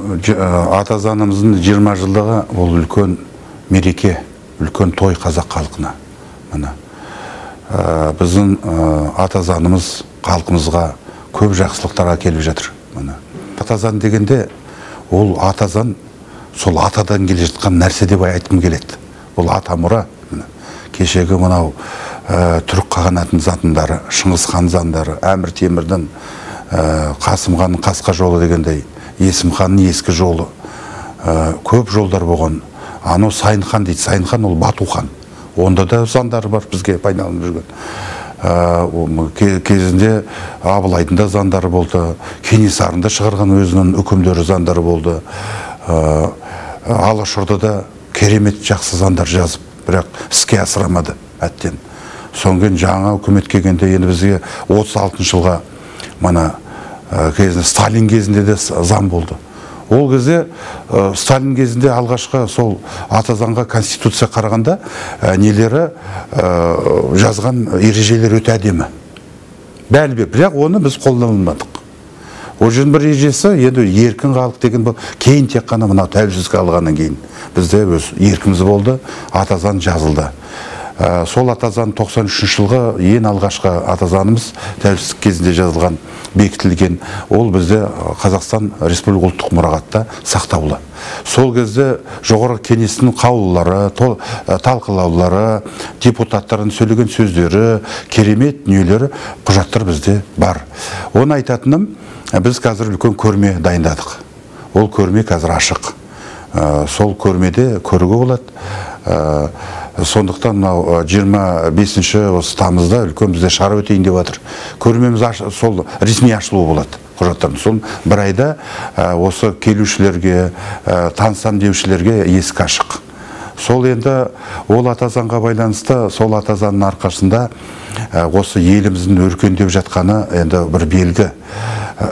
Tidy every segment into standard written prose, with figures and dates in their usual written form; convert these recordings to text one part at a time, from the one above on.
Ата заңымыздың 20 жылдығы ол үлкен мереке, үлкен той қазақ халқына. Міне, біздің ата заңымыз халқымызға көп жақсылықтар әкеліп жатыр. Міне, ата заң дегенде ол ата заң сол атадан келе жатқан нәрсе деп айтқым келеді. Бұл ата мұра. Міне, кешегі мынау түрік қағанатының заңдары, Шыңғыс хан заңдары, Әмір Темірдің, Қасым ханның қасқа жолы дегендей, Есім ханның ескі жолы, көп жолдар болған. Анау Сайын хан дейді, Сайын хан ол Бату хан. Онда да заңдары бар бізге пайдаланып жүрген. Кезінде Абылайдың да заңдары болды, Кенесарының да шығарған өзінің үкімдері, заңдары болды. Алашорда да керемет жақсы заңдар жазып, бірақ іске асырамады әттен. Содан кейін жаңа үкімет келгенде енді бізге 36 жылға мана кезінде Сталин кезінде де заң болды. Ол кезде Сталин кезінде алғашқы сол ата заңға, конституция қарағанда нелері жазған ережелер өте әдемі. Бәрібір, бірақ оны біз қолданбадық. Ол жердің бір ережесі енді еркін халық деген бұл. Кейін тек қана мынау тәуелсіздік алғаннан кейін бізде өз еркіміз болды, ата заң жазылды. Сол ата заң 93 жылғы ең алғашқы ата заңымыз тәуелсіздік кезінде жазылған, бекітілген. Ол бізде Қазақстан Республика ұлттық мұрағатта сақтаулы. Сол кезде Жоғарғы Кеңестің қаулылары, талқылаулары, депутаттардың сөйлеген сөздері, керемет дүниелері, құжаттар бізде бар. Оны айтатыным, біз қазір үлкен көрме дайындадық. Ол көрме қазір ашық. Сол көрмеде көруге болады. Сондықтан мынау 25-ші осы тамызда үлкен бізде шара өтейін деп жатыр. Көрмеміз сол ресми ашылуы болады құжаттардың. Сол бір айда осы келушілерге, танысам деушілерге есік ашық. Сол енді ол ата заңға байланысты, сол ата заңның арқасында осы еліміздің өркендеп жатқаны енді бір белгі.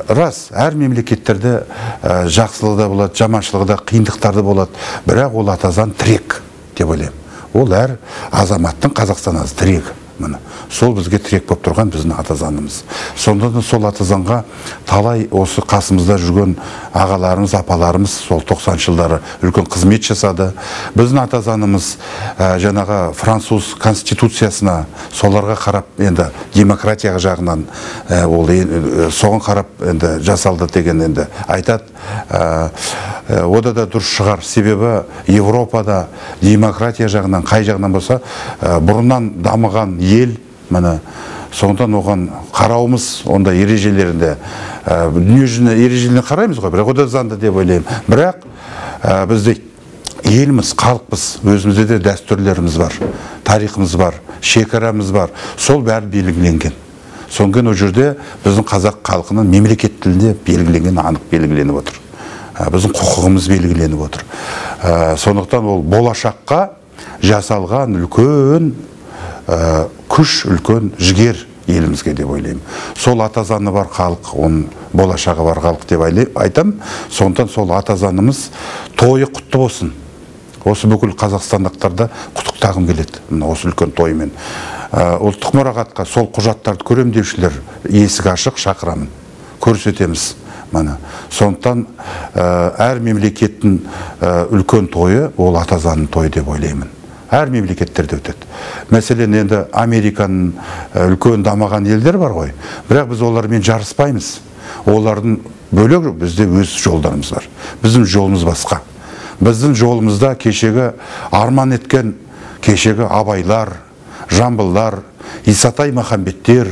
Рас, әр мемлекеттерде жақсылығы да болады, жаманшылығы да, қиындықтары да болады. Бірақ ол ата заң тірек деп ойлаймын. Ол әр азаматтың, Қазақстан азаматы тірегі. Міне, сол бізге тірек болып тұрған біздің ата заңымыз. Сонда да сол ата заңға талай осы қасымызда жүрген ағаларымыз, апаларымыз сол 90 жылдары үлкен қызмет жасады. Біздің ата заңымыз жаңағы француз конституциясына, соларға қарап енді демократия жағынан ол соған қарап енді жасалды деген енді айтады. Ода да дұрыс шығар, себебі Европада демократия жағынан, қай жағынан болса, бұрыннан дамыған ел, міне, сондықтан оған қарауымыз, онда ережелерінде, дүниежүзінің ережелеріне қараймыз ғой, бірақ ода заңды деп ойлаймын. Бірақ бізде еліміз, халықпыз, өзімізде де дәстүрлеріміз бар, тарихымыз бар, шекарамыз бар, сол бәрі белгіленген. Содан кейін ол жерде біздің қазақ халқының мемлекет тілінде белгіленген, анық белгіленіп отыр. Біздің құқығымыз белгіленіп отыр. Сондықтан ол болашаққа жасалған үлкен күш, үлкен жігер елімізге деп ойлаймын. Сол ата заңы бар халық, оның болашағы бар халық деп айтам. Сондықтан сол ата заңымыз тойы құтты болсын. Осы бүкіл қазақстандықтарды құттықтағым келеді. Мына осы үлкен тоймен. Ұлттық мұрағатқа сол құжаттарды көрем деушілер есік ашық, шақырамын. Көрсетеміз. Міне. Сондықтан әр мемлекеттің үлкен тойы ол ата заңның тойы деп ойлаймын. Әр мемлекеттерде өтеді. Мәселен, енді Американың үлкен дамыған елдер бар ғой. Бірақ біз олармен жарыспаймыз. Олардың бөлек, бізде өз жолдарымыз бар. Біздің жолымыз басқа. Біздің жолымызда кешегі арман еткен кешегі Абайлар, Жамбылдар, Исатай Махамбеттер,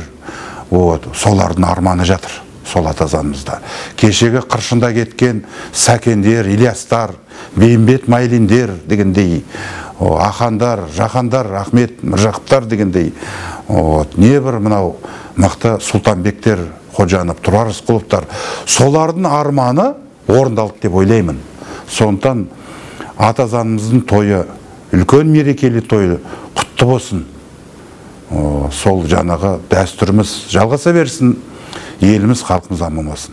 вот, солардың арманы жатыр. Сол ата заңымызда. Кешегі қыршында кеткен Сәкендер, Ильястар, Бейімбет Майлиндер дегендей, Ахандар, Жахандар, Ахмет Міржақыптар дегендей, вот, небір мынау мықты Сұлтанбектер, Қожанов, Тұрар Рысқұловтар, солардың арманы орындалды деп ойлаймын. Сондықтан ата заңымыздың тойы, үлкен мерекелі тойы құтты болсын. Сол жаңағы дәстүріміз жалғаса берсін, еліміз, халқымыз аман болсын.